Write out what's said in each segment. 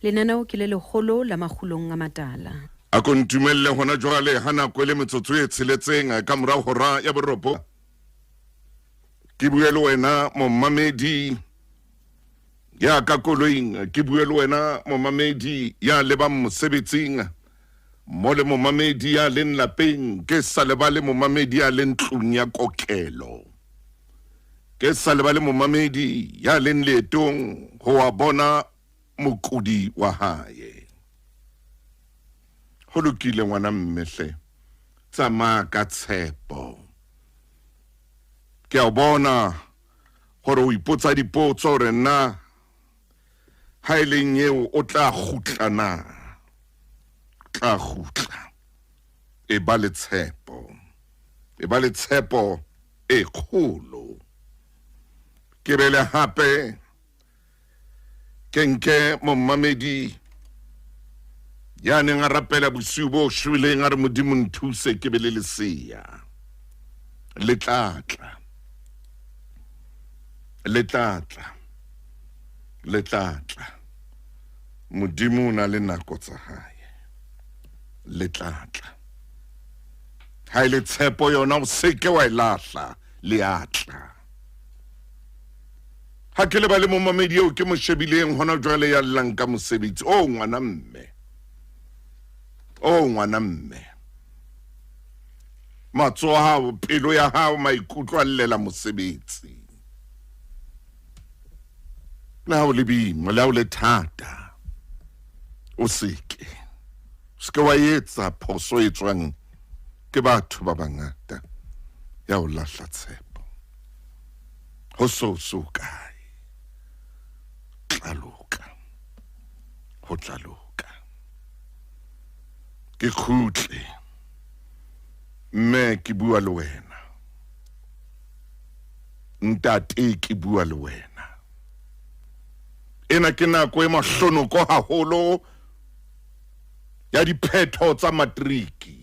Lenaneo ke le leholo la Makgulong a Matala. A ko ntumelle hona jwale ha nako e le metsotso e tsheletseng ka mora hora ya boropo ke bue le wena momamedi ya ka koloing, ke bue le wena momamedi ya lebang mosebetsing, mo le momamedi ya leng lapeng, ke sa lebale momamedi ya leng tlung ya kokelo, ke sa lebale momamedi ya leng leetong ho wa bona mokudi wa hae. Ho lokile ngwana mme hle, tsamaya ka tshepo. Ke a o bona gore o ipotsa dipotso gore na ha e leng eo o tla kgutla na, tla kgutla. E ba le tshepo, e ba le tshepo e kgolo. Ke be le hape ke nke momamedi ya neng a rapela bosiu bo shweleng a re Modimo nthuse ke be le lesea. Le tla tla, le tla tla, le tla tla. Modimo o na le nako tsa hae, le tla tla. Ha e le tshepo yona o seke wa e lahla, le a tla. Ha ke lebale momamedi eo ke mo shebileng hona jwale ya llang ka mosebetsi. O ngwana mme, o ngwana mme, matsoho a hao, pelo ya hao, maikutlo a llela mosebetsi. Le ha o le boima, le ha o le thata, o seke, o seke wa etsa phoso e tswang ke batho ba bangata ya ho lahla tshepo. Ho so so kae, tla loka, ho tla loka. Ke kgutle mme ke bua le wena, ntate, ke bua le wena. Ena ke nako e mahlonoko haholo ya diphetho tsa matriki.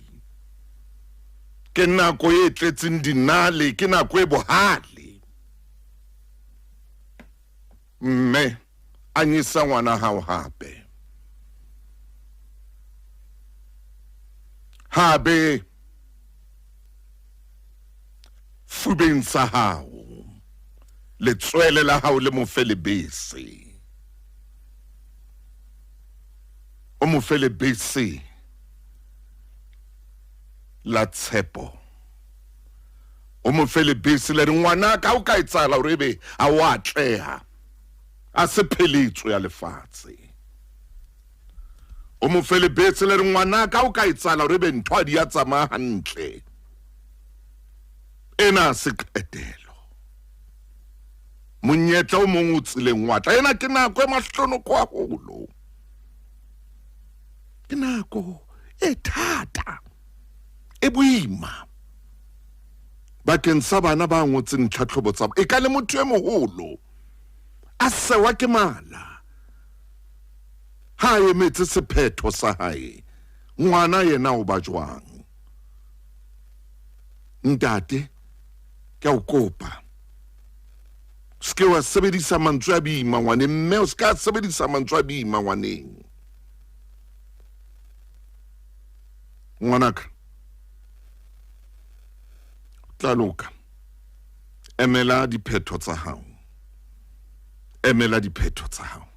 Ke nako e tletseng dinale, ke nako e bohale. Mme anyisa ngwana hao hape. Habe fubeng sa hao, letswele la hao le mo fe lebese. O mo fe lebese la tshepo. O mo fe lebese le re ngwana ka o ka etsahala hore ebe a o atleha, a se pheletso ya lefatshe. O mo fe lebese le re ngwana ka o ka etsahala hore ebe ntho a di ya tsamaya hantle, ena se qetelo. Monyetla o mong o tseleng wa tla. Ena ke nako e mahlonoko haholo, ke nako e thata, e boima bakeng sa bana ba ngotseng tlhatlhobo tsa e ka le motho e moholo a sewa ke mala ha a emetse sephetho sa hae. Ngwana yena o ba jwang? Ntate, ke a o kopa, se ke wa sebedisa mantswe a boima ngwaneng. Mme o se ka sebedisa mantswe a boima ngwaneng. Ngwanaka, tla loka. Emela diphetho tsa hao, emela diphetho tsa hao.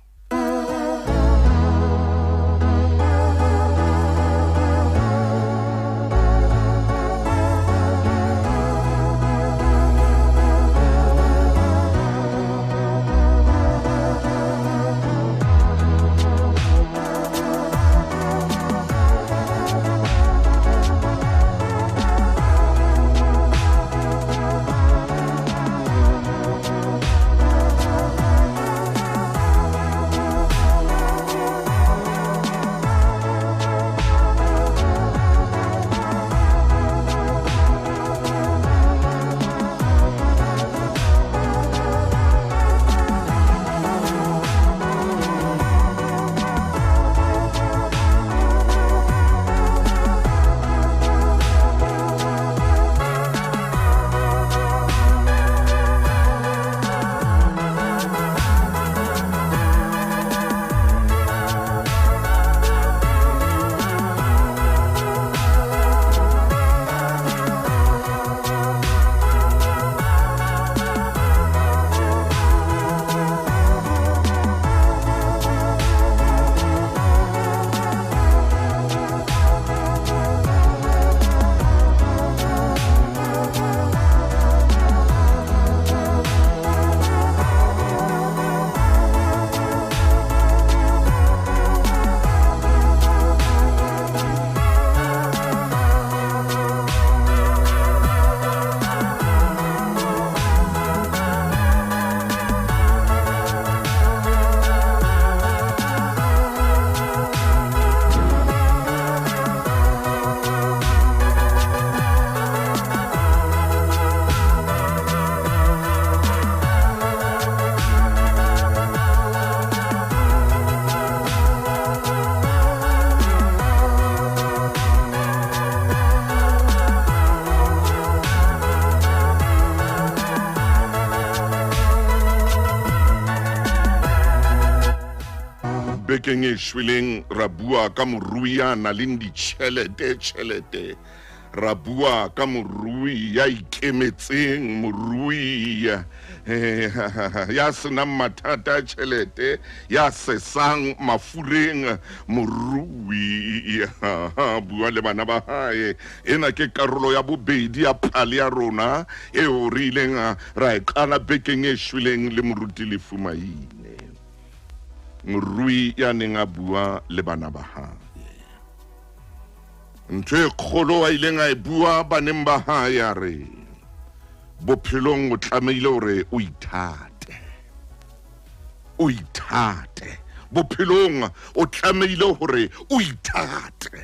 Bekeng e shweleng ra bua ka morui ya nang le ditjhelete tjhelete. Ra bua ka morui ya ikemetseng, morui ya senang mathata a tjhelete, ya sesang mafureng, morui bua le bana ba hae. Ena ke karolo ya bobedi ya pale ya rona eo re ileng ra e qala bekeng e shweleng le moruti Lefu Maine, morui ya neng a bua le bana ba hae. Ntho e kgolo a ileng a e bua baneng ba hae a re, bophelong o tlamehile hore o ithate, o ithate. Bophelong o tlamehile hore o ithate.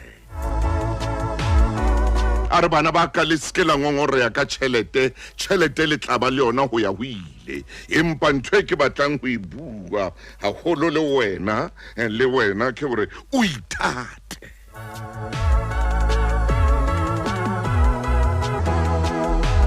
A re bana ba ka le seke la ngongoreha ka tjhelete, tjhelete le tla ba le yona ho ya ho ile. Empa ntho e ke batlang ho e bua haholo le wena, le wena ke hore o ithate.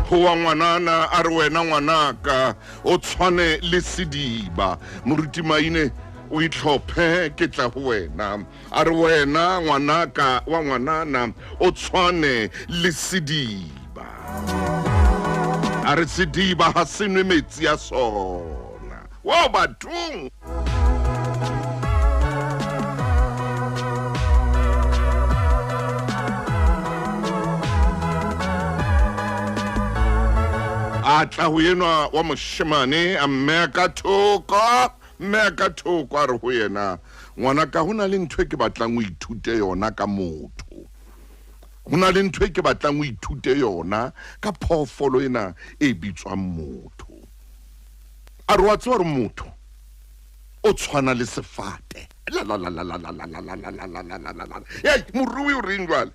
Hoa ngwanana a re wena ngwanaka o tshwane le sediba. Moruti Maine o itlhophe ke tla ho wena. A re wena ngwanaka wa ngwanana o tshwane le sediba. A re sediba ha se nwe metsi a sona. Wo bathong! A tla ho enwa wa moshemane a mmeya ka thoko, mmeya ka thoko a re ho yena, ngwanaka ho na le ntho e ke batlang o ithute yona ka motho. Ho na le ntho e ke batlang o ithute yona ka phoofolo ena e bitswang motho. A re wa tseba gore motho o tshwana le sefate. La la la la la la la la la la la la la la la la. Hey, morui o reng jwale?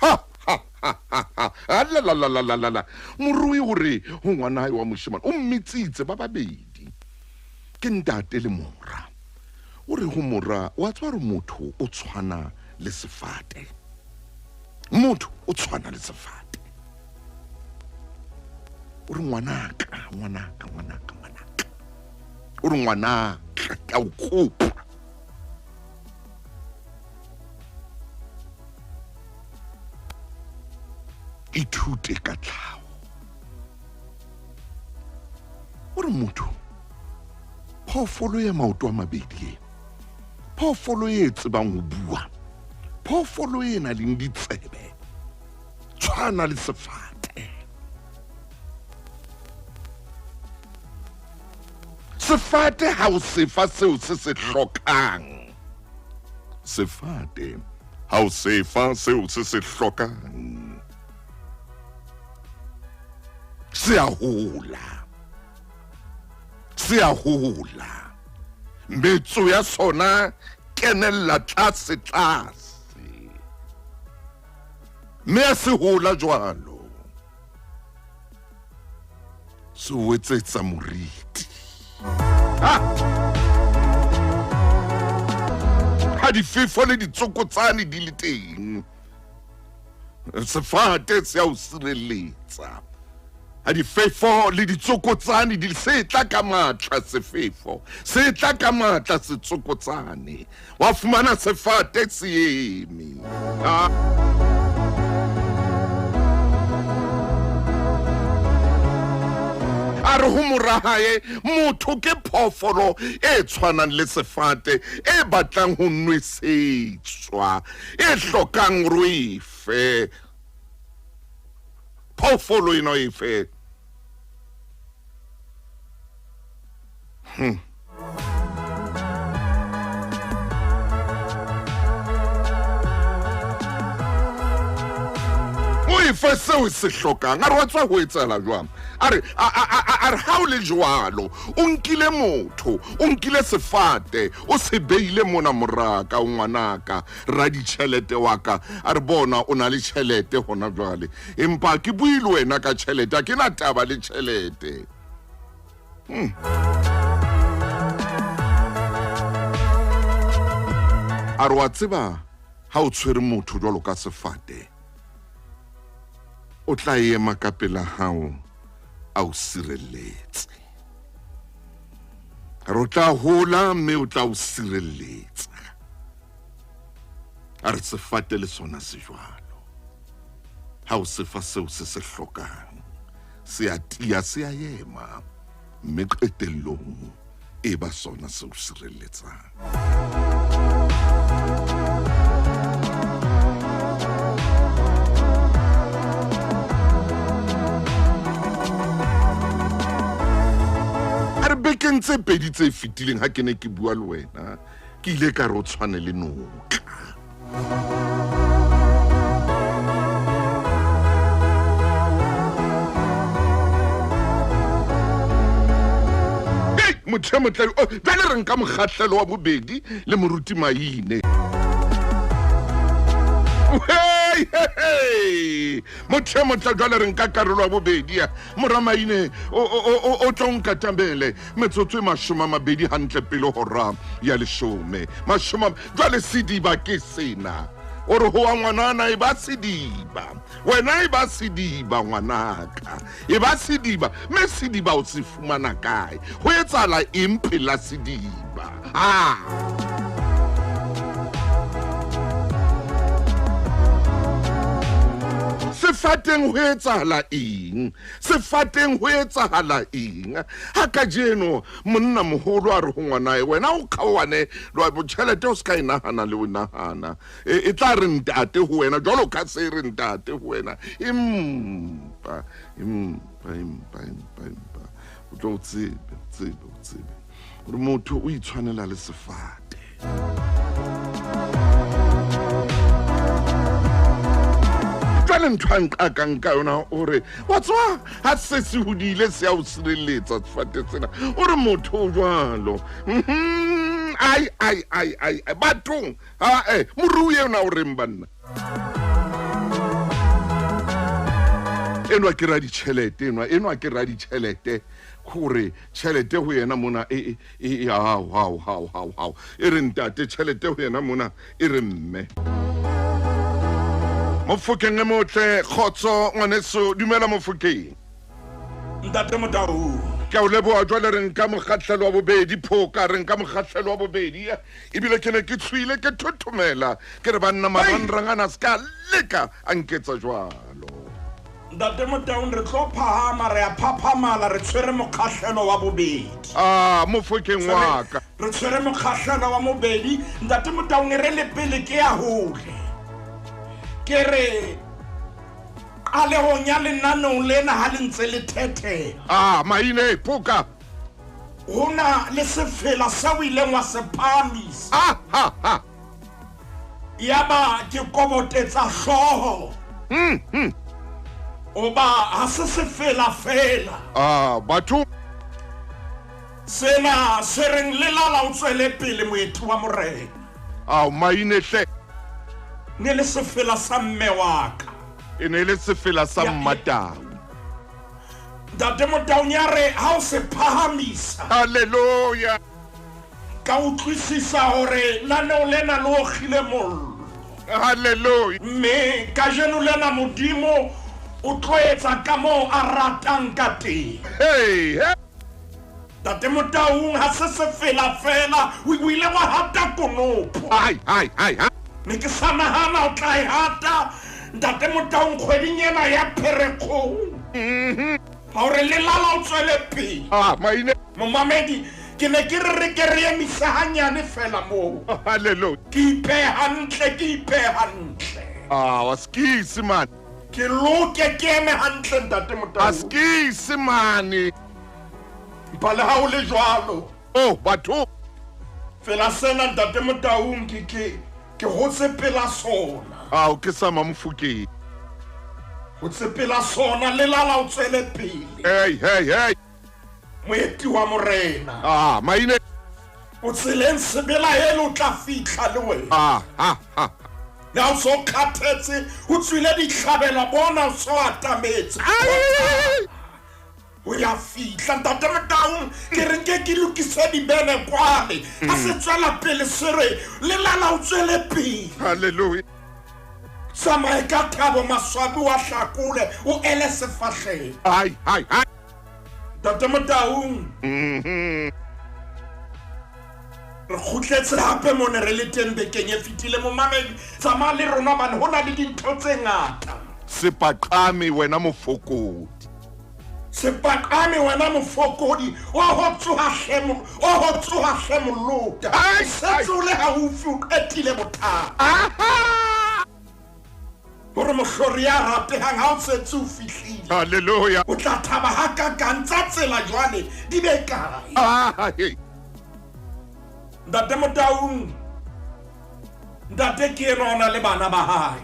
Ha ha ha ha ha. A la la la la la la la. Morui o re ho ngwana hae wa moshemane, o mmitsitse ba babedi. Ke ntate le mora. O re ho mora, wa tseba gore motho o tshwana le sefate. Motho o tshwana le sefate. O re ngwanaka, ngwanaka, ngwanaka, ngwanaka. O re ngwanaka, ke a o kopa. Ithute ka tlhago. O re motho, phoofolo ya maoto a mabedi e, phoofolo e tsebang ho bua, phoofolo e nang le ditsebe, tshwana le sefate. Sefate ha o sefa seo se se hlokang. Sefate ha o sefa seo se se hlokang. Se a hola. Se a hola. Metso ya sona kenella tlase tlase. Mme a se hola jwalo. Se o etsetsa moriti. Ha! Ha difefo le ditsokotsane di le teng, sefate se a o sireletsa. Ha difefo le ditsokotsane di se tla ka matla, sefefo se tla ka matla, setsokotsane wa fumana sefate se eme. A re ho mora hae, motho ke phoofolo e tshwanang le sefate e batlang ho nwesetswa, e hlokang hore o e fe. Phoofolo ena o e fe. O e fe seo e se hlokang. A re wa tswa ho etsahala jwang? A re, a, a, a, a, a re ha o le jwalo, o nkile motho, o nkile sefate, o se beile mona moraka, o ngwanaka, raditjhelete wa ka. A re bona o na le tjhelete hona jwale, empa ke bue le wena ka tjhelete, ha ke na taba le tjhelete. A re wa tseba ha o tshwere motho jwalo ka sefate, o tla ema ka pela hao a o sireletse. Re o tla hola mme o tla o sireletsa. A re sefate le sona se jwalo. Ha o se fa seo se se hlokang, se a tiya, se a ema, mme qetellong e ba sona se o sireletsang. A re bekeng tse pedi tse fetileng ha ke ne ke bua le wena, ke ile ka re o tshwane le noka. Hei, motho e motle, oh, jwale re nka mokgahlelo wa bobedi le moruti Maine. Hey, hey, hey. Motho e motle, jwale re nka karolo ya bobedi ya mora Maine o tlo nkatamele metsotso e 20 hantle pele hora ya 10. Mashome jwale sediba ke sena. O re ho wa ngwanana e ba sediba. Wena e ba sediba ngwanaka. E ba sediba, mme sediba o se fumana kae? Ho etsahala eng pela sediba? Ha. Sefateng ho etsahala eng? Sefateng ho etsahala eng? Ha kajeno monna moholo a re ho ngwanae, wena o kgaohane tjhelete o se ka e nahana le o nahana. E tla re ntate ho wena jwalo ka se re ntate ho wena. Empa, empa, empa, empa, empa. O tlo tsebe, tsebe, tsebe. Hore motho o itshwanela le sefate. Jwale ntho a nqakang ka yona o re, wa tswa ha se se hodile se a o sireletsa sefate sena. O re motho o jwalo. Ai, ai, ai, ai, ai. Bathong, ha, morui ena o reng banna? Enwa ke raditjhelete, enwa ke raditjhelete. Hore tjhelete ho yena mona e hao, hao, hao, hao, hao. E re ntate tjhelete ho yena mona e re mme. Mofokeng e motle, kgotso ngwaneso, dumela Mofokeng. Ntate Motau. Ke a o leboha. Jwale re nka mokgahlelo wa bobedi, phoka, re nka mokgahlelo wa bobedi. Ebile ke ne ke tshohile, ke thothomela, ke re banna marangrang ana se ka leka a nketsa jwalo. Ntate Motaung, re tlo phahama, re a phaphamala, re tshwere mokgahlelo wa bobedi. Ah, Mofokeng wa ka. Re tshwere mokgahlelo wa bobedi. Ntate Motaung, re le pele ke ya hole. Ke re qalehong ya lenaneo lena ha le ntse le thethela. Ah, Maine, phoka. Ho na le sefela seo o ileng wa se phahamisa. Ah, ha, ha. Yaba ke kobotetsa hlooho. Oba ha se sefela fela. Ah, batho. Sena se reng lelala o tswele pele moeti wa morena. Ao, Maine hle. Ne le sefela sa mme wa ka. E ne le sefela sa Mmatau. Ntate Motaung ya re ha o se phahamisa. Hallelujah. Ka utlwisisa hore lenaneo lena le okgile mollo. Hallelujah. Mme kajeno lena Modimo o tlo etsa ka moo a ratang ka teng. Hey, hey. Ntate Motaung ha se sefela fela, o ile wa hata konopo. Ai, ai, ai, ai. Ne ke sa nahana o tla e hata. Ntate Motaung kgweding ena ya Pherekgong. Ha o re lelala o tswele pele. Ah, Maine. Momamedi, ke ne ke re re ke re emise hanyane fela moo. Hallelujah. Ke ipehe hantle, ke ipehe hantle. Ah, wa skisi man. Ke loke ke eme hantle ntate Motau. A skisi mane. Empa le ha o le jwalo. Oh, batho. Fela sena ntate Motaung ke ke hotse pela sona. Ah, o ke sa Mamofokeng. Hotse pela sona lelala o tswele pele. Hey, hey, hey. Moeti wa morena. Ah, Maine. O tseleng sebela ele o tla fihla le wena. Ah, ha, ha. Le ha o so kgathetse, o tswile dihlabela bona o so atametse. O ya fihla ntate Motaung, ke re nke ke lokise dibene kwale. Ha se tswela pele se re lelala o tswele pele. Hallelujah. Tsamaye ka thabo maswabi wa hlakole o ele sefahleho. Ai, ai, ai. Ntate Motaung. Re kgutletse hape mo ne re le teng bekeng e fetile. Momamedi, tsamaya le rona hobane ho na le dintho tse ngata. Sepaqame wena mofokodi. Sepaqame wena mofokodi, oho tsoha hle, oho tsoha hle molota. Ai, O setse o le haufi, o qetile bothata. Aha! Hore mohlori ya ratehang ha o setse o fihlile. Hallelujah. O tla thaba hakakang tsa tsela jwale di be kae. Ai. Ntate Motaung, ntate ke enwa o na le bana ba hae.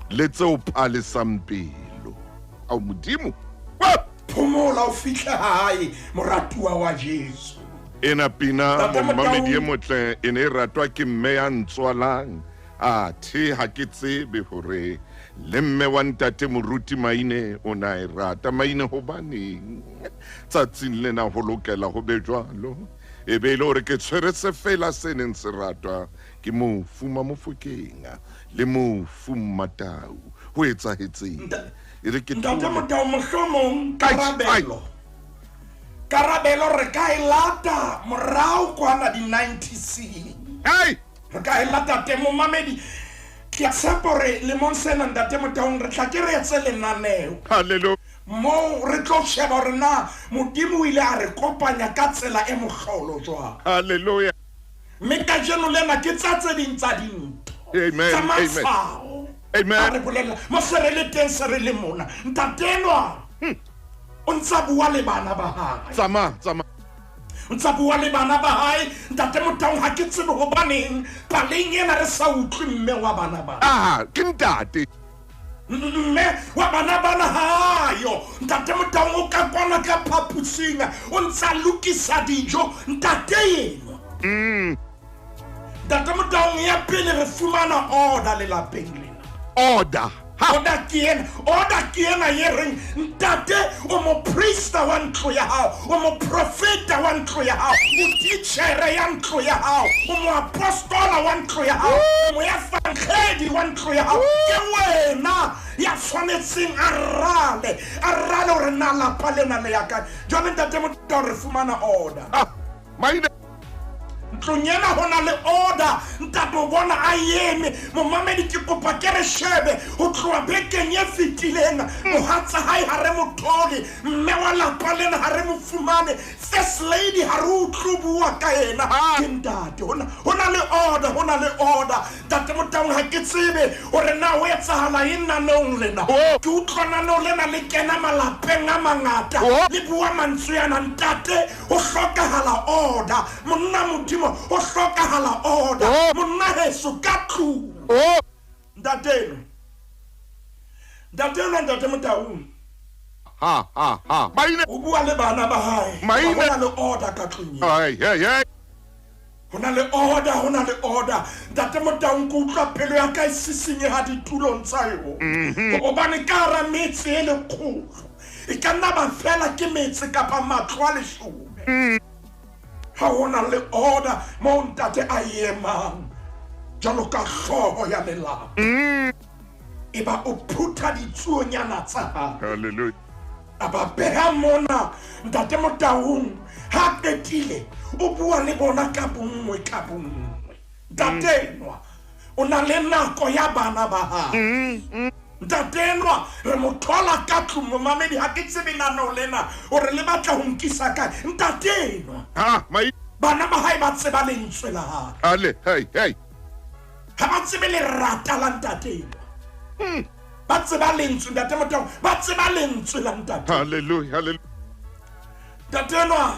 Le tseo palesang pelo. Ao Modimo. Wa! Phomola o fihle hae, moratuwa wa Jesu. Ena pina Ntate momamedi e Motaung. motle e ne e ratwa ke mme ya ntswalang. Athe ha ke tsebe hore le mme wa ntate Moruti Maine o na e rata. Maine hobaneng tsatsing lena ho lokela ho be jwalo? E be e le hore ke tshwere sefela se neng se ratwa ke mofu Mamofokeng le mofu Mmatau. Ho etsahetseng? E re ke Ntate thole. Motau, mohlomong Ai, ai. karabelo. Karabelo re ka e lata morao kwana di-90s. Hey! Re ka e lata teng, momamedi. Ke a tshepa hore lemong sena Ntate Motaung re tla ke re etse lenaneo. Hallelujah. Moo re tlo sheba hore na Modimo o ile a re kopanya ka tsela e mohlolo jwang. Hallelujah. Mme kajeno lena ke tsa tse ding tsa dintho. Amen, Tsa amen. matshwao. Amen. A re bolella, mo se re le teng se re le mona. Ntate enwa, o ntsa bua le bana ba hae. Tsamaya, tsamaya. O ntsa bua le bana ba hae. Ntate Motaung, ha ke tsebe hobaneng paleng ena re sa utlwe mme wa bana ba. Ah, ke ntate. Mme wa bana bana hayo. Ntate Motaung o ka kwana ka phaposing, o ntsa lokisa dijo. Ntate enwa. Ntate Motaung, ya pele re fumana order lelapeng lena. Order. Ha. Order ke ena, order ke ena ye reng ntate o moprista wa ntlo ya hao, o moprofeta wa ntlo ya hao, o titjhere ya ntlo ya hao, o moapostola wa ntlo ya hao, o moefangedi wa ntlo ya hao. Ke wena ya tshwanetseng a rale, a rale hore na lapa lena le ya kae. Jwale ntate Motaung re fumana order. Ah, maine. Ntlong ena ho na le order. Ntate o bona a eme. Momamedi ke kopa ke re shebe ho tloha bekeng e fetileng. Mohatsa hae ha re mo thole, mme wa lapa lena ha re mo fumane, first lady ha re utlwe bua ka yena. Ke ntate, ho na le order, ho na le order. Ntate Motaung, ha ke tsebe hore na ho etsahala eng naneong lena. Oh. Ke utlwa naneo lena le kena malapeng a mangata. Oh. Le bua mantswe ana, ntate ho hlokahala order. Monna Modimo ho hlokahala order. Oh. Monna heso ka tlung. Oh. Ntate enwa. Ntate enwa, Ntate Motaung. Ha, ha, ha. Maine. O bua le bana ba hae. Maine. Ho na le order ka tlung ena. Ai, hey, hey. Ho na le order, ho na le order. Ntate Motaung, ke utlwa pelo ya ka e sisinyeha ditulong tsa yona. Hobane ka hara metse e lekgolo, e ka nna ba fela ke metse kapa matlo a leshome. Ha ho na le order moo ntate a emang jwalo ka hlooho ya lelapa. E ba o phutha ditsuonyana tsa hae. Hallelujah. A ba beha mona, Ntate Motaung, ha qetile o bua le bona ka bonngwe ka bonngwe. Ntate enwa o na le nako ya bana ba hae. Ntate enwa re mo thola ka tlung, momamedi, ha ke tsebe naneo lena hore le batla ho nkisa kae. Ntate enwa. Ha, mai. Bana ba hae ba tseba lentswe la hae. Ale, hey, hey. Ha ba tsebe lerata la ntate enwa. Ba tseba lentswe, Ntate Motaung, ba tseba lentswe la ntate. Hallelujah, hallelujah. Ntate enwa,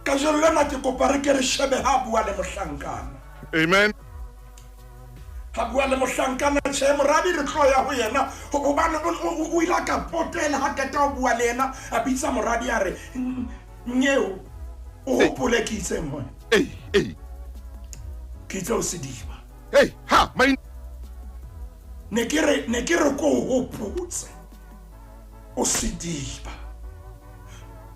kajeno lena ke kopa re ke re shebe ha bua le mohlankana. Amen. Ha bua le mohlankana, tjhe, moradi re tlo ya ho yena, hobane o ile a ka potela ha qeta ho bua le yena, a bitsa moradi a re, Nyeo, o hopole ke itseng ho wena? Ei, ei. Ke itse o sediba. Ei, ha, maine. Ne ke re, ne ke re ko o hopotse. O sediba.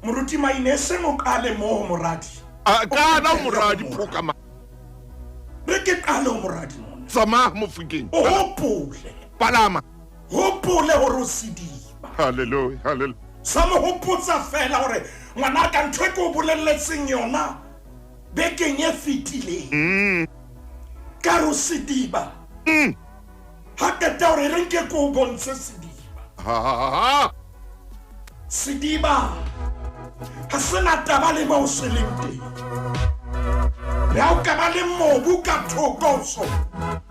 Moruti Maine, e seng o qale moo ho moradi. A, qala ho moradi, phoka ma. Re ke qale ho moradi mona. Tsamaya Mofokeng. O hopole. Palama. Hopole hore o sediba. Hallelujah, hallelujah. Sa mo hopotsa fela hore ngwana ka ntho e ke o bolelletseng yona Bekeng e fetileng. Ka re o sediba. Ha qeta hore re nke ke o bontshe sediba. Ha. Sediba ha se na taba le moo se leng teng. Le ha o ka ba le mobu ka thoko ho sona.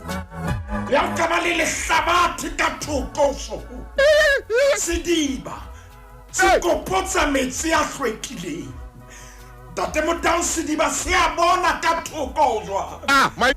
Le ha o ka ba le lehlabathe ka thoko ho sona. Sediba se kopotsa metsi a hlwekileng. Ntate Motaung sediba se a bona ka thoko ho jwang. Ah, my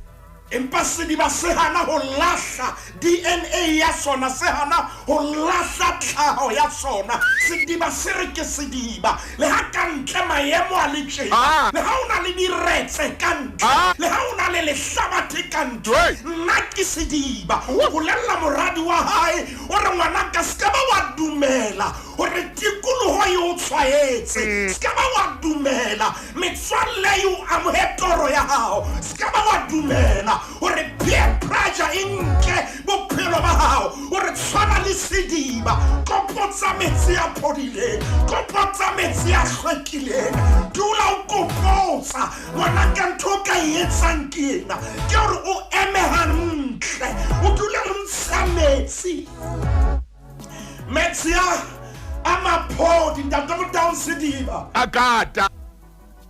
Empa sediba se hana ho lahla DNA ya sona, se hana ho lahla tlhaho ya sona. Sediba se re ke sediba, le ha ka ntle maemo a le tjena, Ah. le ha o na le diretse ka ntle, Ah. le ha o na le lehlabathe ka ntle, Hey. nna ke sediba. O bolella moradi wa hae, o re ngwanaka se ka ba wa dumela hore tikoloho e o tshwaetse, se ka ba wa dumela metswalle e o amohe toro ya hao, se ka ba wa dumela hore peer pressure e nke bophelo ba hao, hore tshwana le sediba. Kopotsa metsi a phodileng, kopotsa metsi a hlwekileng, dula o kopotsa. Ngwanaka, ntho o ka e etsang ke ena, ke hore o eme hantle, o dule o ntsha metsi, metsi a maphodi. Ntate Motaung, sediba Akata.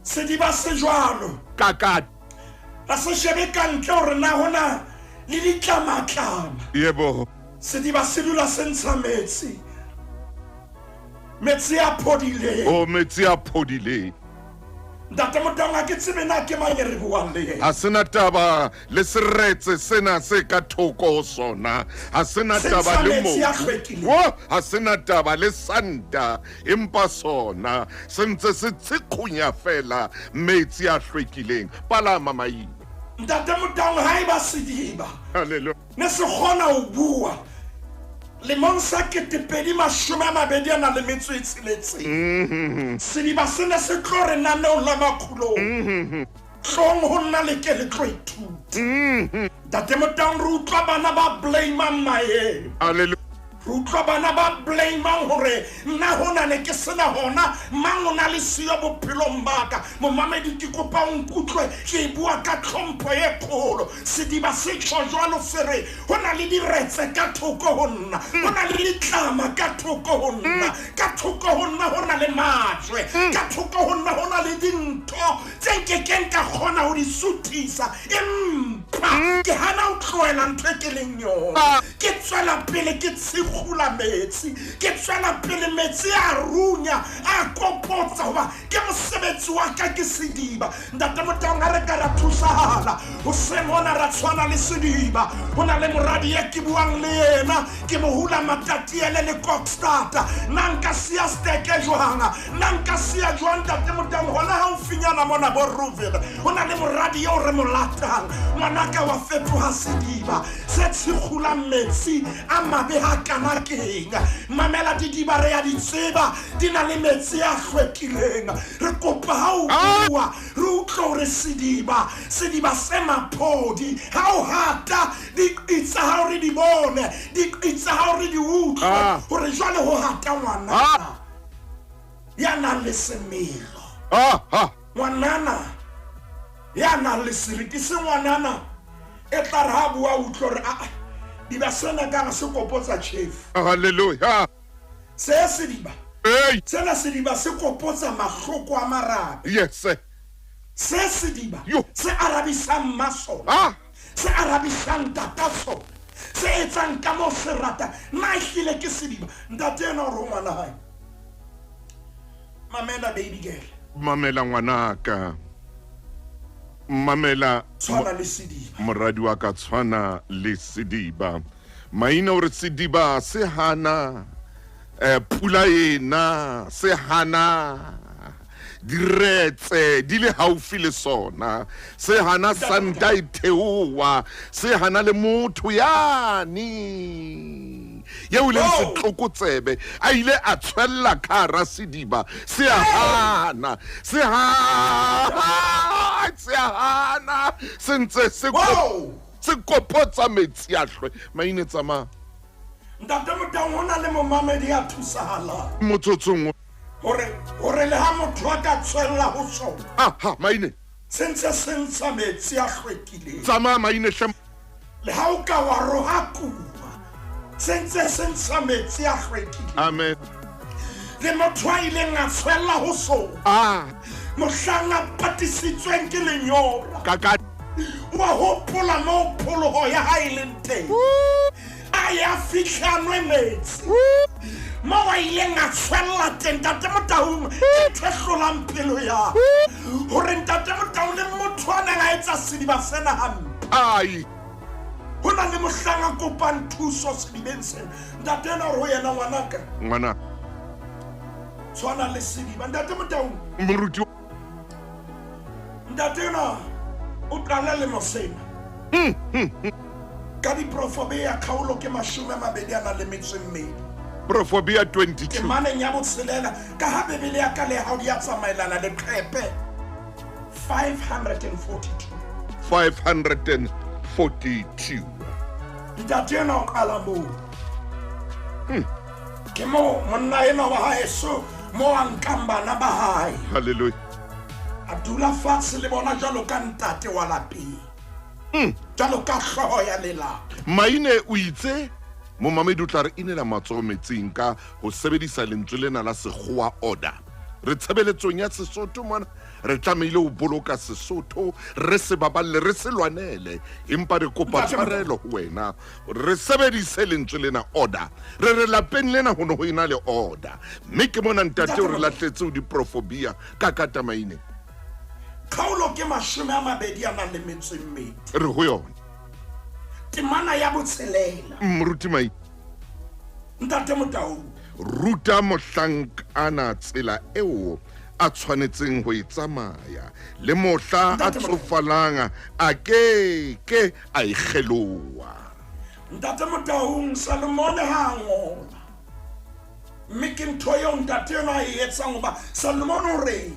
sediba se jwalo, Kakata. ha se shebe ka ntle hore na hona le ditlamatlama. Yebo. Sediba se dula se ntsha metsi, metsi a phodileng. O metsi a phodileng. Ntate Motaung, ha ke tsebe na ke mang e re buang le yena. Ha sena taba le seretse sena se ka thoko ho sona, ha sena Se taba ntsha le metsi a mobu. hlwekileng. Wo, ha sena taba le santa, empa sona se ntse se tshikgunya fela metsi a hlwekileng. Palama maina. Ntate Motaung, ha eba sediba Hallelujah. ne se kgona ho bua lemong sa 2026, sediba se ne se tlo re naneong la Makgulong, tlong ho nna le ke le tlo ithuta. Ntate Motaung, re utlwa bana ba blamang maemo. Hallelujah. Re utlwa bana ba blamang hore nna hona ne ke sena hona, mang o na le siyo bophelong ba ka. Momamedi, ke kopa o nkutlwe, ke e bua ka tlhompho e kgolo. Sediba se tjho jwalo, se re ho na le diretse ka thoko ho nna, ho na le ditlama ka thoko ho nna, ka thoko ho nna ho na le majwe, ka thoko ho nna ho na le dintho tse nkekeng ka kgona ho di suthisa, empa ke hana ho tlohela ntho e ke leng yona. Ke tswela pele ke tshikgula metsi, ke tswela pele metsi a runya, a kopotsa, hoba ke mosebetsi wa ka, ke sediba. Ntate Motaung, ha re ka ra thusahala hoseng hona, ra tshwana le sediba. Ho na le moradi e ke buang le yena, ke mo hula Matatiele le Kokstata. Nna nka siya steke jwang? Nna nka siya jwang? Ntate Motaung, hona haufinyana mona bo Rouville ho na le moradi eo re mo latang. Ngwanaka, wa fetoha sediba se tshikgulang metsi a mabe ha kana keng. Mamela, didiba re ya di tseba, di na le metsi a hlwekileng. Re kopa ha o bua re utlwe hore sediba, sediba se maphodi, ha o hata diqi tsa hao re di bone, diqi tsa hao re di utlwe, Ah. hore jwale ho hata ngwanana Ah. ya nang le semelo, Ah, ha. ngwanana ya nang le seriti, se ngwanana e tla re ha bua utlwe hore aa diba sena ka re se kopotsa tjhefu. Hallelujah. Se sediba Hey. sena, sediba se kopotsa mahloko a marabe. Yes. Se sediba Yo. se arabisang mmasona, Ah. se arabisang tata sona, se etsang ka moo se ratang. Nna ehlile ke sediba. Ntate ena o re ho ngwana hae, mamela baby girl, Mamela ngwanaka. Mamela tshwana le sediba. Moradi wa ka, tshwana le sediba. Maina o re sediba se hana pula ena, se hana diretse di le haufi le sona, se hana santa e theoha, se hana le motho yane yeo e leng Oh. setlokotsebe a ile a tshwella ka hara sediba. Se a hana, se ha se a hana, se ntse se Wow! se kopotsa metsi a hlwe. Maine, tsamaya. Ntate Motaung, ho na le momamedi ya thusahalang Motsotsong hore le ha motho a ka tswella ho sona, aha, maine. Se ntse se ntsha metsi a hlwekileng. Tsamaya maine hle. Le ha o ka wa rohakuwa, se ntse se ntsha metsi a hlwekileng. Amen. Le motho a ileng a tshwella ho sona. Ah. Mohlang a patisitsweng ke lenyora. Ka ka. Wa hopola moo pholoho ya hae e leng teng. A ya fihla a nwe metsi. Moo a ileng a tshwella teng, Ntate Motaung, ke ntho e hlolang pelo ya hore Ntate Motaung le motho a neng a etsa sediba sena hampe. Ai. Ho na le mohlang a kopang thuso sedibeng sena. Ntate ena o re ho yena, Ngwanaka. Ngwana. Tshwana le sediba. Ntate Motaung. Moruti. Ntate enwa o qala lemo sena. Ka diprofobea kgaolo ke 28. Profobea 22. Temaneng ya botshelela, ka ha Bibele ya ka le ya hao di a tsamaelana, leqhepe 542. 542. Ntate enwa o qala moo. Ke moo monna enwa wa haeso moo a nkang bana ba hae. Hallelujah. A dula fatshe le bona jwalo ka ntate wa lapeng. Jwalo ka hlooho ya lelapa. Maine o itse momamedi o tla re inela matsoho metsing ka ho sebedisa lentswe lena la sekgowa order. Re tshebeletsong ya Sesotho mona, re tlamehile ho boloka Sesotho, re se baballe, re se lwanele, empa re kopa tshwarelo ho wena re sebedise lentswe lena order. Re re lapeng lena ho ne ho ena le order, mme ke mona ntate o re lahletse ho diprofobia ka kata maine. Kgaolo ke 22. Re ho yona. Temana ya botshelela. Moruti Maine. Ntate Motaung. Ruta mohlankana tsela eo a tshwanetseng ho e tsamaya, le mohla a tsofalang a ke ke a e kgeloha. Ntate Motaung, Salomone ha a ngola, mme ke ntho eo ntate enwa a e etsang, hoba Salomone o re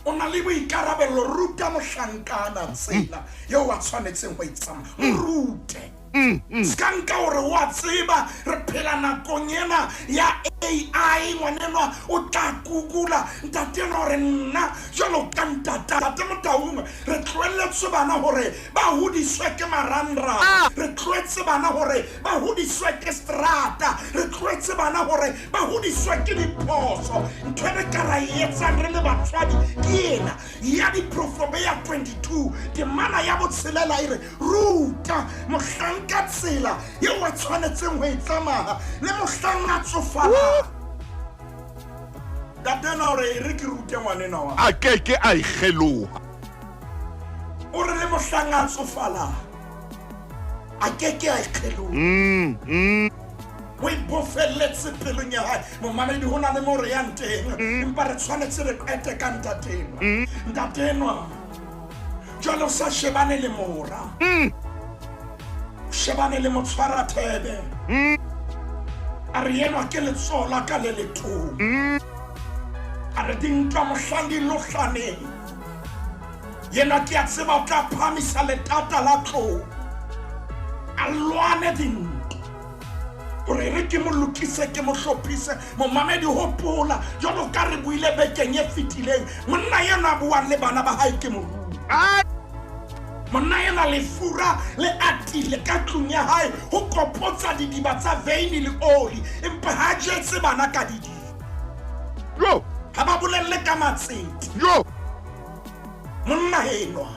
o na le boikarabello, ruta mohlankana tsela eo a tshwanetseng ho e tsamaya, mo rute. Se ka nka hore wa tseba re phela nakong ena ya AI, ngwanenwa o tla kukula ntate enwa hore nna jwalo ka ntata. Ntate Motaung, re tlohelletswe bana hore ba hodiswe ke marangrang, re tlohetse bana hore ba hodiswe ke strata, re tlohetse bana hore ba hodiswe ke diphoso. Ntho e re ka ra e etsang re le batswadi ke ena ya diprofobea 22 temana ya botshelela e re ruta mohlanka tsela eo a tshwanetseng ho e tsamaya le mohlang a tsofalang. Ntate enwa o re e re ke rute ngwanenwa wa A ke ke a e kgeloha. O re le mohlang a tsofalang a ke ke a e kgeloha. O e bofelletse pelong ya hae. Momamedi, ho na le moo re yang teng, empa re tshwanetse re qete ka ntate enwa. Ntate enwa jwale o sa shebane le mora, o shebane le motshwara thebe. A re enwa ke letsoho la ka le letona. A re dintwa mohlang di lohlaneng, yena ke a tseba o tla phahamisa letata la tlou, a lwane dintwa hore re ke mo lokise, ke mo hlophise. Momamedi, hopola jwalo ka re buile bekeng e fetileng, monna enwa a buang le bana ba hae ke moruti. Monna enwa lefura le atile ka tlung ya hae ho kopotsa didiba tsa veini le oli, empa ha jetse bana ka didiba. Yo. Ha ba bolelle ka matsete. Yo. Monna enwa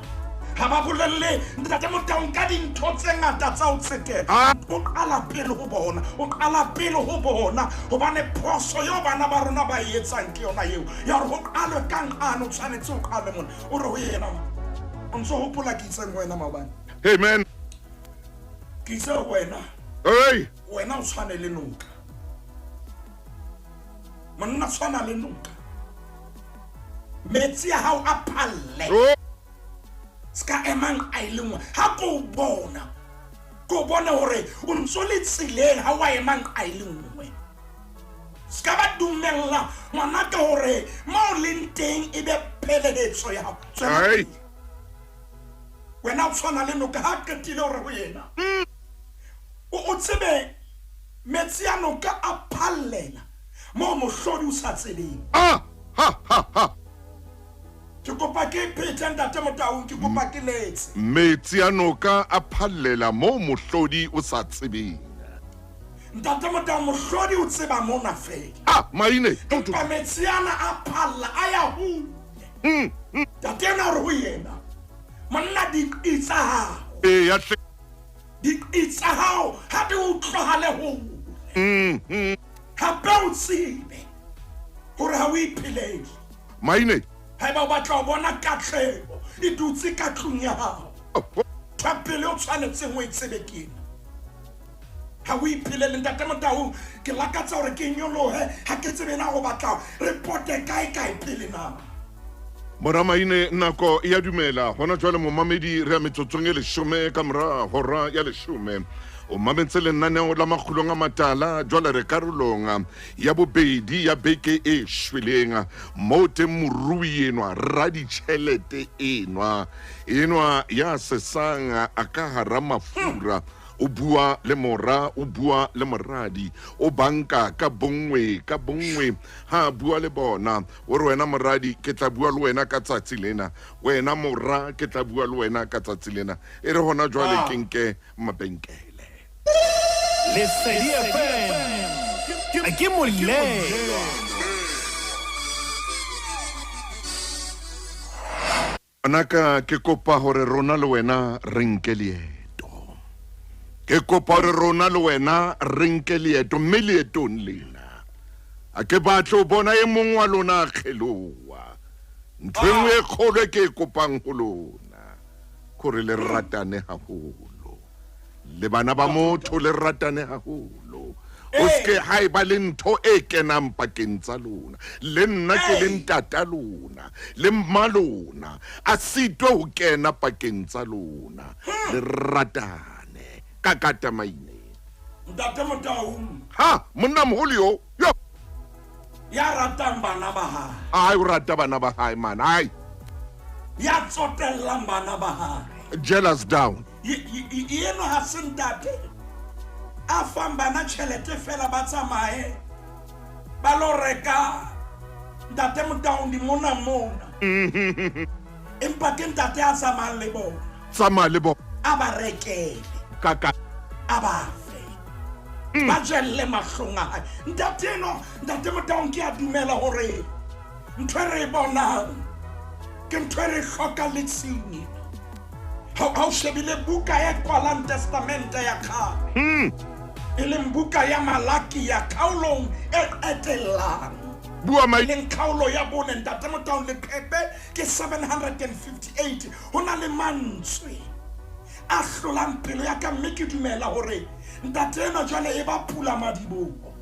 ha ba bolelle Ntate Motaung ka dintho tse ngata tsa ho tsetela. O qala pele ho bona, o qala pele ho bona, hobane phoso eo bana ba rona ba e etsang ke yona eo ya hore ho qalwe ka nqane, o tshwanetse o qale mona. O re ho yena, o ntso hopola ke itseng ho wena maobane? Amen. Ke itse ho wena. Hey. Wena o tshwane le noka. Monna tshwana le noka. Metsi a hao a phalle. Oh. Ska emang a e le nngwe. Ha ko o bona, ko bone hore o ntso le tseleng ha wa emang a e le nngwe. Ska ba dumella ngwanaka hore mo o leng teng e be phelehetso ya hao. Tswela Ai. pele. Wena o tshwana le noka ha qetile hore ho yena. O tsebe metsi a noka a phallela moo mohlodi o sa tsebeng. Ah, ha, ha, ha. Ke kopa ke e phethe Ntate Motaung, ke kopa ke letse. Metsi a noka a phallela moo mohlodi o sa tsebeng. Ntate Motaung, mohlodi o tseba mona feela. Ah, maine. Empa metsi ana a phalla a ya hole. Ntate ena o re ho yena, Monna diqi tsa hao. Eya hle. Diqi tsa hao ha di utlwahale hole. Hape o tsebe hore ha o iphelele. Maine. Haeba o batla ho bona katleho e dutse ka tlung ya hao, ntho ya pele o tshwanetseng o e tsebe ke ena. Ha o iphelele. Ntate Motaung, ke lakatsa hore ke nyolohe, ha ke tsebe na o batla re pote kae kae pele na. Mora Maine, nako e a dumela hona jwale momamedi, re ya metsotsong e leshome ka mora hora ya leshome. O mametse lenaneo la Makgulong a Matala, jwale re karolong ya bobedi ya beke e shweleng, moo teng morui enwa, raditjhelete enwa, enwa ya sesang a ka hara mafura, o bua le mora, o bua le moradi, o banka ka bonngwe ka bonngwe ha a bua le bona, o re wena moradi ke tla bua le wena ka tsatsi lena, wena mora ke tla bua le wena ka tsatsi lena, e re hona jwale ke nke mabenkele. Lesedi FM ke molelwa. Ngwanaka, ke kopa hore rona le wena re nke leeto. Ke kopa hore rona le wena re nke leeto, mme leetong lena a ke batle ho bona e mong wa lona a kgeloha. Ntho e nngwe e kgolo e ke e kopang ho lona kore le ratane haholo. Le bana ba motho le ratane haholo. O seke ha e ba le ntho e kenang pakeng tsa lona. Le nna ke le ntata lona, le mma lona, a sitwe ho kena pakeng tsa lona. Le ratane. Ka kata maine. Ntate Motaung. Ha, monna moholo yo. Yo. Ya ratang bana ba hae. Ai, o rata bana ba hae man. Ai. Ya tsotellang bana ba hae. Jealous down. Eno ha se ntate a fang bana tjhelete fela ba tsamaye ba lo reka Ntate Motaung di mona mona. Empa ke ntate a tsamayang le bona. Tsamaya le bona. A ba rekele. Kaka. A ba fe. Ba jelle mahlong a hae. Ntate eno, Ntate Motaung, ke a dumela hore ntho e re e bonang ke ntho e re hlokang le tshiung ena. Ha o shebile buka e kwalang Testamente ya Kgale, e leng buka ya Malakia, kgaolong e qetellang, Bua mai. e leng kgaolo ya bone, Ntate Motaung, leqepe ke 758, ho na le mantswe a hlolang pelo ya ka, mme ke dumela hore ntate enwa jwale e ba pulamadiboho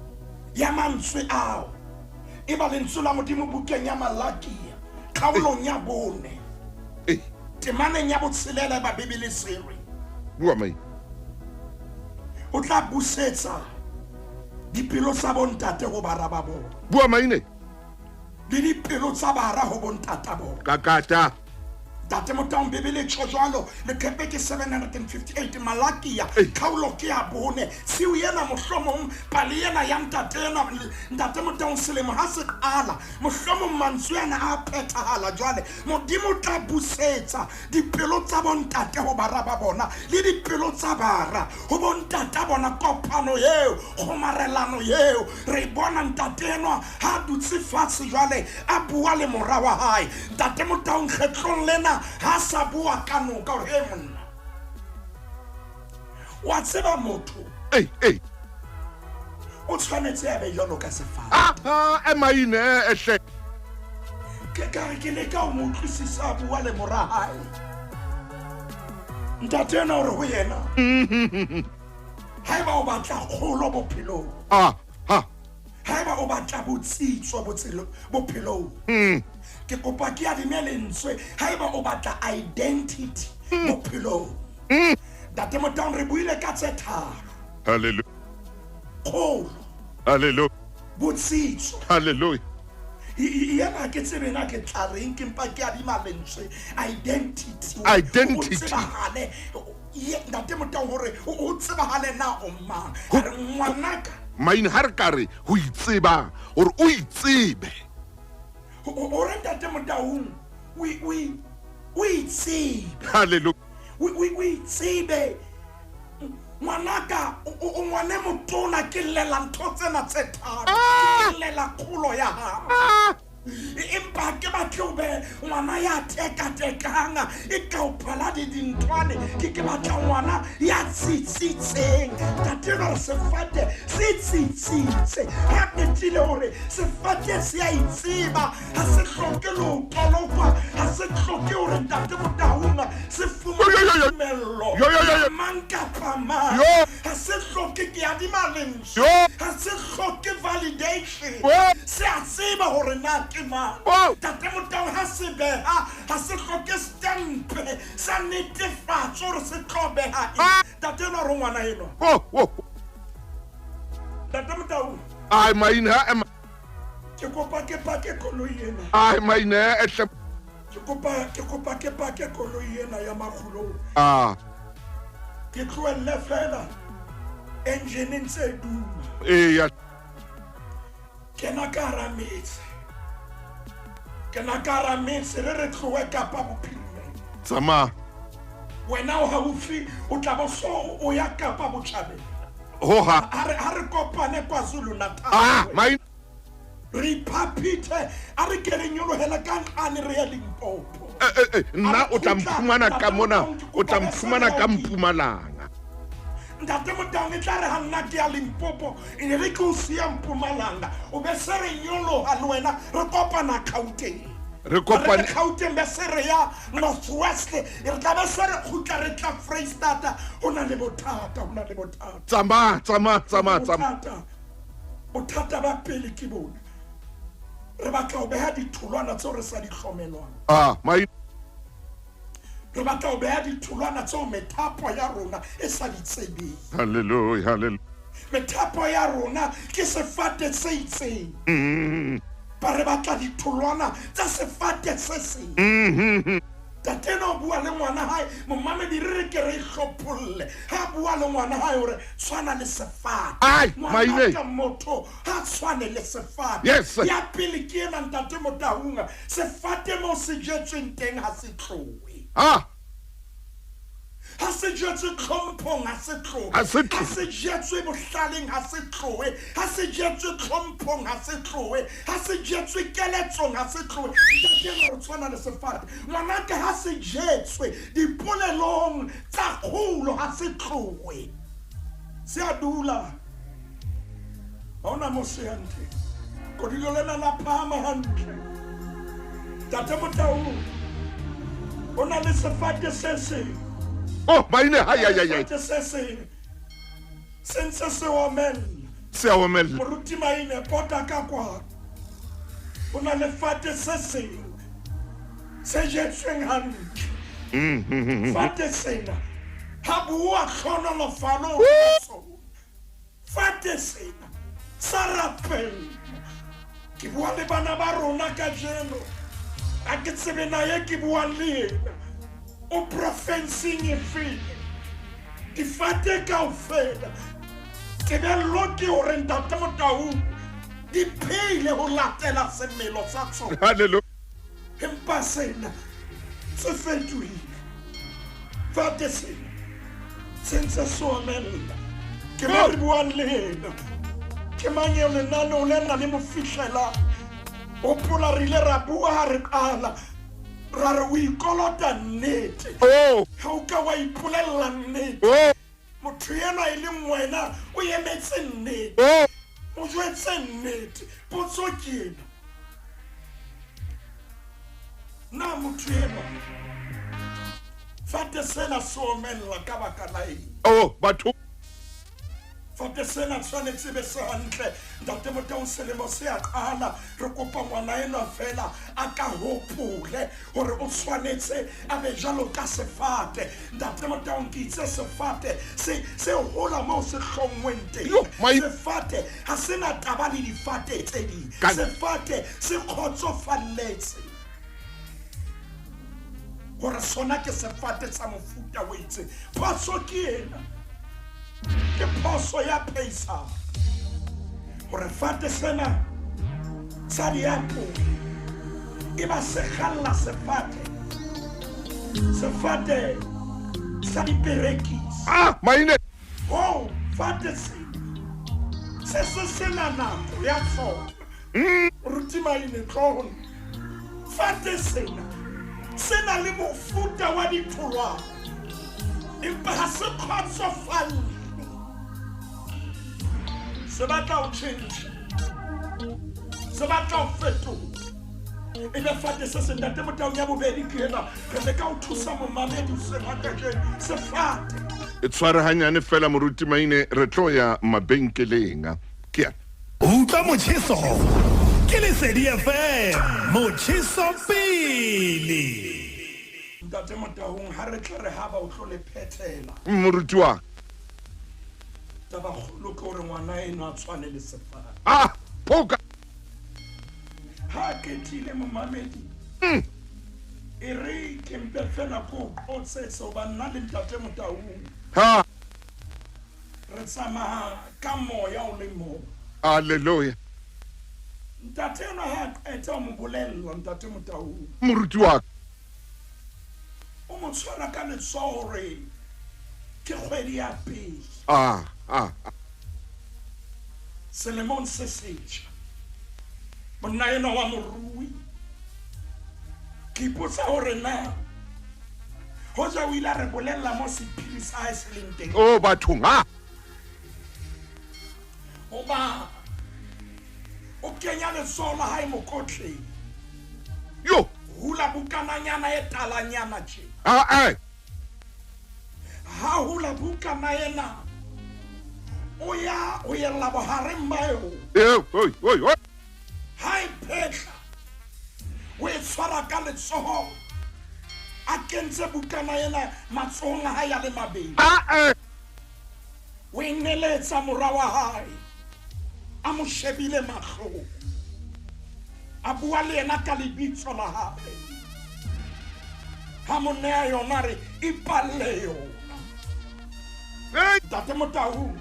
ya mantswe ao. E ba lentswe la Modimo bukeng ya Malakia, kgaolong ya bone, temaneng ya botshelela, e ba Bibele se re, Bua mai. O tla busetsa dipelo tsa bontate ho bara ba bona. Bua maine. Le dipelo tsa bara ho bontata bona. Kakata. Ntate Motaung, Bibele e tjho jwalo, leqepe ke 758, Malakia, kgaolo ke ya bone. Tshiu ena mohlomong, pale ena ya ntate ena, Ntate Motaung, selemo ha se qala, mohlomong mantswe ana a phethahala jwale. Modimo o tla busetsa dipelo tsa bontate ho bara ba bona, le dipelo tsa bara ho bontata bona. Kopano eo, kgomarelano eo, re e bona ntate enwa ha a dutse fatshe jwale a bua le mora wa hae. Ntate Motaung, kgetlong lena ha sa bua ka noka, hore he monna, wa tseba motho Ei, ei. o tshwanetse a be jwalo ka sefate. Ah, ah, ema ine, hle. Ke ka re ke leka ho mo utlwisisa a bua le mora hae. Ntate ena o re ho yena, haeba o batla kgolo bophelong, Ah, ha. haeba o batla botsitso bophelong, ke kopa ke adime lentswe, haeba o batla identity bophelong. Ntate Motaung, re buile ka tse tharo. Hallelujah. Kgolo. Hallelujah. Botsitso. Hallelujah. Yena ke tsebe na ke tla reng, ke mpa ke adima lentswe identity. Identity. O tsebahale. Ntate Motaung, hore o tsebahale na o mang. Re ngwanaka. Maine ha re ka re ho itseba, hore o itsebe. Hore Ntate Motaung, O itsebe. Hallelujah. O itsebe. Ngwanaka, o ngwane motona, ke llela ntho tsena tse tharo. Ke llela kgolo ya hao. Empa ke batle o be ngwana ya tekatekang, e ka o phala di dinthwane. Ke batla ngwana ya tsitsitseng. Ntate enwa re sefate se tsitsitse. Ha qetile hore sefate se a itseba, ha se hloke le ho tolokwa, ha se hloke hore Ntate Motaung se fumane tumello mang kapa mang. Ha se hloke ke adima lentswe, ha se hloke validation. Se a tseba hore na ke mang. Ntate Motaung ha se beha, ha se hloke stamp sa netefatso hore se tlo beha eng. Ntate enwa re ngwana enwa. Ntate Motaung. Ai, maine ha ema. Ke kopa ke pake koloi ena. Ai, maine e hle. Ke kopa ke pake koloi ena ya Makgulong. Ke tlohelle fela engine ntse e duma. Eya. Kena ka hara metse. Kena ka hara metse re re tlohe Kapa Bophirimela. Tsamaya. Wena o haufi, o tla bo so o ya Kapa Botjhabela. Hoha. Ha re kopane KwaZulu Natal. Maine. Re iphapithe, a re ke re nyolohela ka nqane re ye Limpopo. Nna o tla mphumana ka mona, o tla mphumana ka Mpumalanga. Ntate Motaung e tla re ha nna ke ya Limpopo, e ne re ke o siya Mpumalanga, o be se re nyoloha le wena, re kopana Gauteng. Re kopane Re Gauteng be se re ya North West, re tla be se re kgutla re tla Freistata. Ho na le bothata, ho na le bothata. Tsamaya, tsamaya, tsamaya, tsamaya. Bothata. Bothata ba pele ke bona. Re batla ho beha ditholwana tseo re sa di hlomelwang. Re batla ho beha ditholwana tseo methapo ya rona e sa di tsebeng. Hallelujah, hallelujah. Methapo ya rona ke sefate se itseng. Ba re batla ditholwana tsa sefate se seng. Ntate enwa o bua le ngwana hae, momamedi re re ke re ihlopholle. Ha bua le ngwana hae hore tshwana le sefate. Ai, Ngwana maine. ka motho ha tshwane le sefate. Yes. Ya pele ke ena Ntate Motaung, sefate mo se jetsweng teng ha se tlohe. Ha se jetswe tlhomphong, ha se tlohe. Ha se tlohe. Ha se jetswe bohlaleng, ha se tlohe. Ha se jetswe tlhomphong, ha se tlohe. Ha se jetswe keletsong, ha se tlohe. Ntate enwa re tshwana le sefate. Ngwanaka ha se jetswe dipolelong tsa kgolo, ha se tlohe. Se a dula. Ha hona mo se yang teng. Kodilo lena la phahama hantle. Ntate Motaung, o na le sefate se seng. Oh, maine, hai, hai, hai, hai. Sefate se seng se ntse se omella. Se a omella. Moruti Maine, pota ka kwa. O na le fate se seng se jetsweng hantle. Fate sena ha bua tlhonolofalo. Fate sena sa rapella. Ke bua le bana ba rona kajeno. Ha ke tsebe na ye ke buang le yena. O profenseng efe? Difate kaofela. Tebello ke hore Ntate Motaung di phele ho latela semelo sa tsona. Hallelujah. Empa sena se fetohile. Fate sena se ntse se omella. Ke mang re buang le yena? Ke mang eo lenaneo lena le mo fihlelang? Hopola re ile ra bua ha re qala. Ra re o ikolota nnete. Ha o ka wa ipolella nnete. Motho enwa e leng wena o emetse nnete. O jwetse nnete. Potso ke ena. Na motho enwa fate sena se omella ka baka la eng? Oh, batho. Fate sena tshwanetse be se hantle. Ntate Motaung, selemo se a qala. Re kopa ngwana enwa fela a ka hopole hore o tshwanetse a be jwalo ka sefate. Ntate Motaung, ke itse sefate se hola moo se hlongweng teng. Yo, my Sefate ha se na taba le difate tse ding. Ka Sefate se kgotsofalletse hore sona ke sefate sa mofuta o itseng. Phoso ke ena. Ke phoso ya phehisano hore fate sena sa diapole E ba se kgalla sefate, sefate sa diperekisi. Ah, maine. Ho fate se se se sena nako ya sona. Moruti Maine, tlo ho nna. Fate sena se na le mofuta wa ditholwana, empa ha se kgotsofalle. Se batla ho tjhentjha, se batla ho fetoha. E be fate se seng. Ntate Motaung, ya bobedi ke ena. Re leka ho thusa momamedi hoseng ha kajeno. Sefate. E tshware hanyane fela Moruti Maine, re tlo ya mabenkeleng. Ke a. Utlwa motjheso ke Lesedi FM, motjheso pele. Ntate Motaung, ha re tle re haba o tlo le phethela. Moruti wa ka. Taba kgolo ke hore ngwana enwa a tshwane le sefate. Ah, phoka. Ha a qetile momamedi, e re ke mpe fela ke o qotsetse hoba nna le Ntate Motaung. Ha. Re tsamaya ka moya o le mong. Alleluia. Ntate enwa ha a qeta ho mo bolella Ntate Motaung. Moruti wa ka. O mo tshwara ka letsoho hore ke kgwedi ya pele. Ah, ah. Selemong se setjha. Monna enwa wa morui. Ke ipotsa hore na hoja o ile a re bolella mo sephiri sa hae se leng teng. Oh, bathong, ha. Hoba o kenya letsoho la hae mokotleng. Yo. Hula bukananyana e talanyana tje. Ah, eh. Ha hula bukana ena, o ya ho yella bohareng ba yona. Eo, oi, oi, oi. Ha e phetla, o e tshwara ka letsoho, a kentse bukana ena matsohong a hae a le mabedi. Ah, eh. O e neletsa mora wa hae, a mo shebile mahlong, a bua le yena ka lebitso la hae. Ha mo neha yona, a re, Ipalle yona. Hey. Ntate Motaung,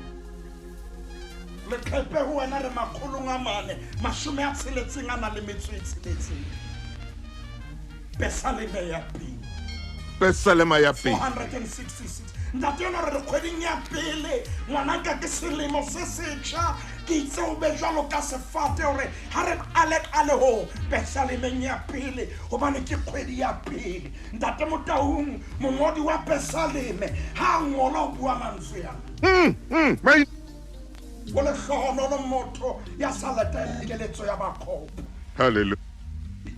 leqhepe ho wena re makgolong a mane, mashome a tsheletseng a nang le metso e tsheletseng. Pesaleme ya pele. Pesalema ya pele. 466. Ntate enwa re re kgweding ya pele, ngwanaka, ke selemo se setjha, ke itse o be jwalo ka sefate hore ha re qale qale ho pesalemeng ya pele, hobane ke kgwedi ya pele. Ntate Motaung, mongodi wa pesaleme, ha a ngola o bua mantswe ana. O lehlohonolo motho ya sa lateleng keletso ya bakgopo. Hallelujah.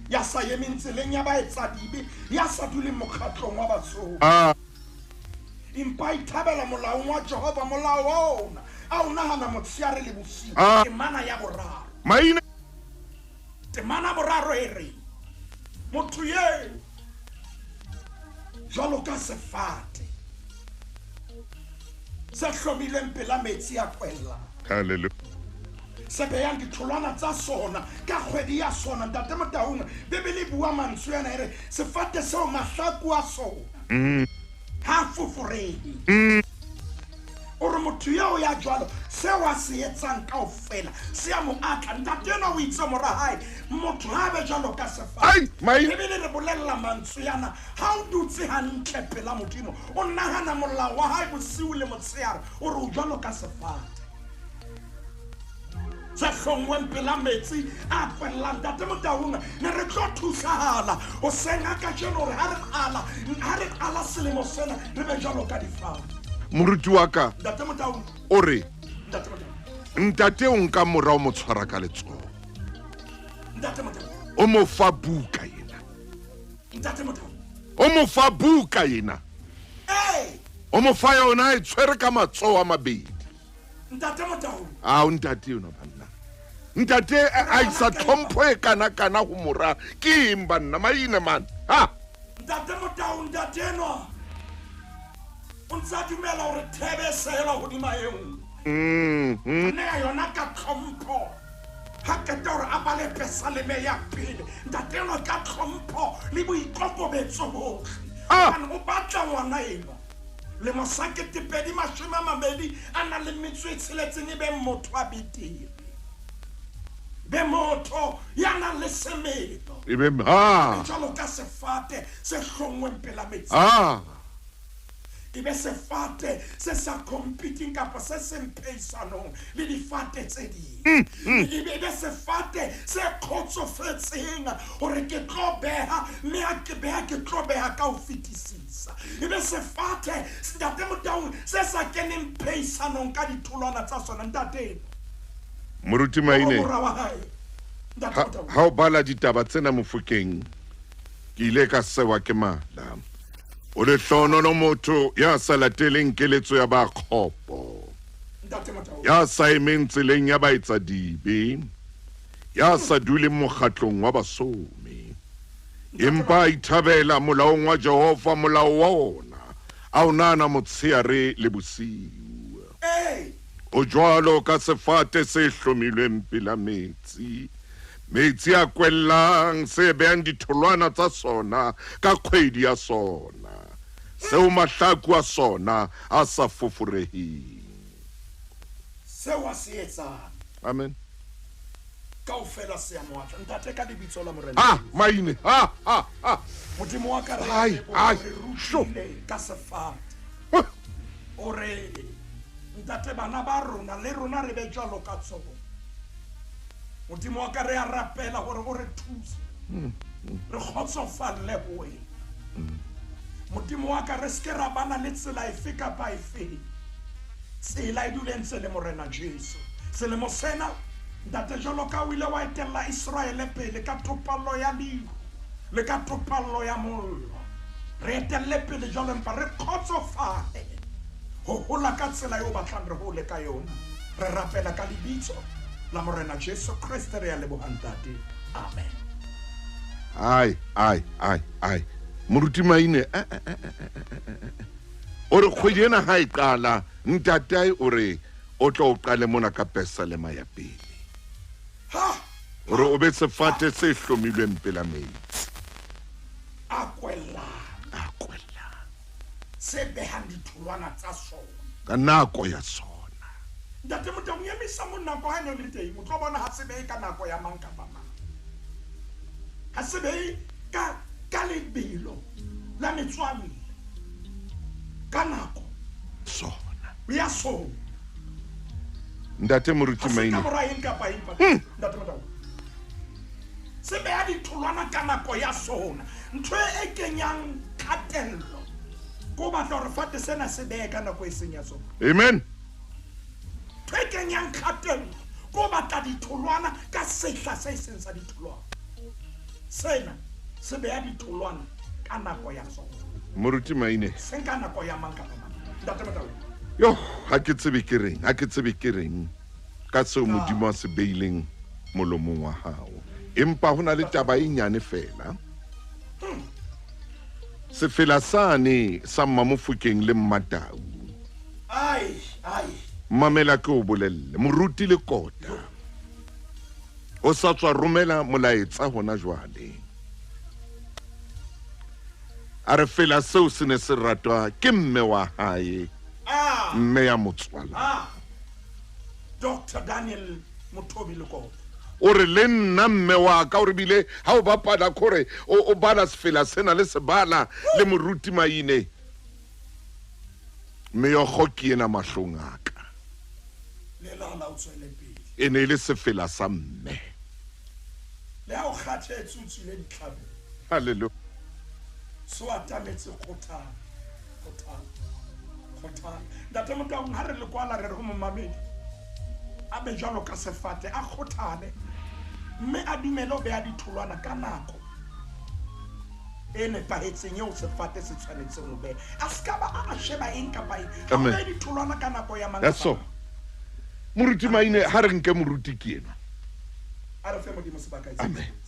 Ya sa emeng tseleng ya baetsadibe, ya sa duleng mokgatlong wa batshomi. Ah. Empa a ithabela molaong wa Jehova, molao wa ona a o nahana motsheare le bosiu. Ah. Temana ya boraro. Maina. Temana boraro e re, motho eo jwalo ka sefate se hlomilweng pela metsi a kwellang. Hallelujah. Se behang ditholwana tsa sona ka kgwedi ya sona. Ntate Motaung, Bibele e bua mantswe ana e re sefate seo mahlaku a sona ha a foforehe. O re motho eo ya jwalo seo a se etsang kaofela se a mo atla. Ntate enwa o itse mora hae, motho ha a be jwalo ka sefate. Ai, mai. Bibele re bolella mantswe ana, ha o dutse hantle pela Modimo, o nahana molao wa hae bosiu le motshehare, o re o jwalo ka sefate se hlongweng pela metsi a kwellang. Ntate Motaung, ne re tlo thusahala hoseng ha kajeno hore ha re qala, ha re qala selemo sena re be jwalo ka difate. Moruti wa ka. Ntate Motaung. O re, Ntate Motaung. Ntate o nka mora o mo tshwara ka letsoho. Ntate Motaung. O mo fa buka ena. Ntate Motaung. O mo fa buka ena. Ee. O mo fa yona e tshwere ka matsoho a mabedi. Ntate Motaung. Ao ntate enwa banna. Ntate a isa tlhompho e kana kana ho mora. Ke eng banna maine man? Ha. Ntate Motaung, ntate enwa o ntse a dumela hore thebe e sehelwa hodima e nngwe. A neha yona ka tlhompho. Ha qeta hore a bale pesaleme ya pele, ntate enwa ka tlhompho le boikokobetso bohle. Hobane o batla ngwana enwa. Lemo sa 2020 a nang le metso e tsheletseng e be motho a betere. Be motho ya nang le semelo. E be ha. Jwalo ka sefate se hlonngweng pela metsi. Ah. E be sefate se sa competing kapa se seng phehisanong le difate tse ding. E be be sefate se kgotsofetseng hore ke tlo beha, mme ha ke beha ke tlo beha ka ho fetisisa. E be sefate, Ntate Motaung, se sa keneng phehisanong ka ditholwana tsa sona. Ntate. Moruti Maine, Mora wa hae. Ntate ha Motaung. ha o bala ditaba tsena Mofokeng, ke ile ka sewa ke mala. O lehlohonolo motho ya sa lateleng keletso ya ba kgopo, Ntate Motaung. ya sa emeng tseleng ya baetsadibe, ya sa duleng mokgatlong wa basomi, empa a ithabela molaong wa Jehova, molao wa ona a o nahana motsheare le bosiu. Ee. O jwalo ka sefate se hlomilweng pela metsi, metsi a kwellang, se behang ditholwana tsa sona ka kgwedi ya sona, seo mahlaku a sona a sa foforeheng. Seo a se etsang. Amen. Kaofela se a mo atla. Ntate, ka lebitso la Morena Ah, Jesu. maine. Ha, ha, ha. Modimo wa ka, re Ai, leboha, ai, re sho. rutile ka sefate. Huh. O re, Ntate, bana ba rona le rona re be jwalo ka tsona. Modimo wa ka, re a rapela hore o re thuse. Re kgotsofalle ho wena. Modimo wa ka, re se ke ra bana le tsela efe kapa efe. Tsela e dule ntse le Morena Jesu. Selemo sena, Ntate, jwalo ka o ile wa etella Iseraele pele ka topallo ya leru le ka topallo ya mollo, re etelle pele jwalo, empa re kgotsofale ho hola ka tsela eo batlang re hole ka yona. Re rapela ka lebitso la Morena Jesu Kriste, re a leboha Ntate. Amen. Ai, ai, ai, ai. Moruti Maine, o re kgwedi ena ha e qala, ntatae o re o tlo o qale mona ka Pesalema ya pele. Ha! O re o be sefate se hlomilweng pela metsi. A kwellang. A kwellang. Se behang ditholwana tsa sona. Ka nako ya sona. Ntate Motaung, emisa mo nako ha e ne le teng, o tlo bona ha se behe ka nako ya mang kapa mang. Ha se behe ka, ka lebelo la metswalle. Ka nako. Sona. Ya sona. Ntate Moruti Ha se ka Maine. mora eng kapa eng, Ntate Motaung. Se beha ditholwana ka nako ya sona. Ntho e kenyang kgatello ko batla hore fate sena se behe ka nako e seng ya sona. Amen. Ntho e kenyang kgatello ko batla ditholwana ka sehla se seng sa ditholwana. Sena se beha ditholwana ka nako ya sona. Moruti Maine. Seng ka nako ya mang kapa mang. Ntate Motaung. Yo, ha ke tsebe ke reng, ha ke tsebe ke reng ka seo Modimo a se beileng molomong wa hao. Empa ho na le taba e nyane fela. Sefela sane sa Mmamofokeng le Mmatau. Ai, ai. Mamela ke o bolelle, moruti le kota. O sa tswa romela molaetsa hona jwale. A re fela seo se ne se ratwa ke mme wa hae. Ah. Mme ya motswala. Ah. Doctor Daniel Mothobi Lekota. O re le nna mme wa ka, o re bile ha o bapala kore o bala sefela sena le sebala le moruti Maine. Meokgo ke ena mahlong a ka. Lelala o tswele pele. E ne e le sefela sa mme. Le ha o kgathetse o tswile ditlhabong. Hallelujah. So atametse kgothana, kgothana, kgothana. Ntate Motaung, ha re le kwala re re ho momamedi, a be jwalo ka sefate, a kgothane, mme a dumele ho beha ditholwana ka nako e nepahetseng eo sefate se tshwanetseng ho beha. A se ka ba a sheba eng kapa eng. Ha o Amen. behe ditholwana ka nako ya mang That's kapa so. mang. Moruti Maine, ha re nke moruti ke enwa. A re fe Modimo sebaka e Amen. se.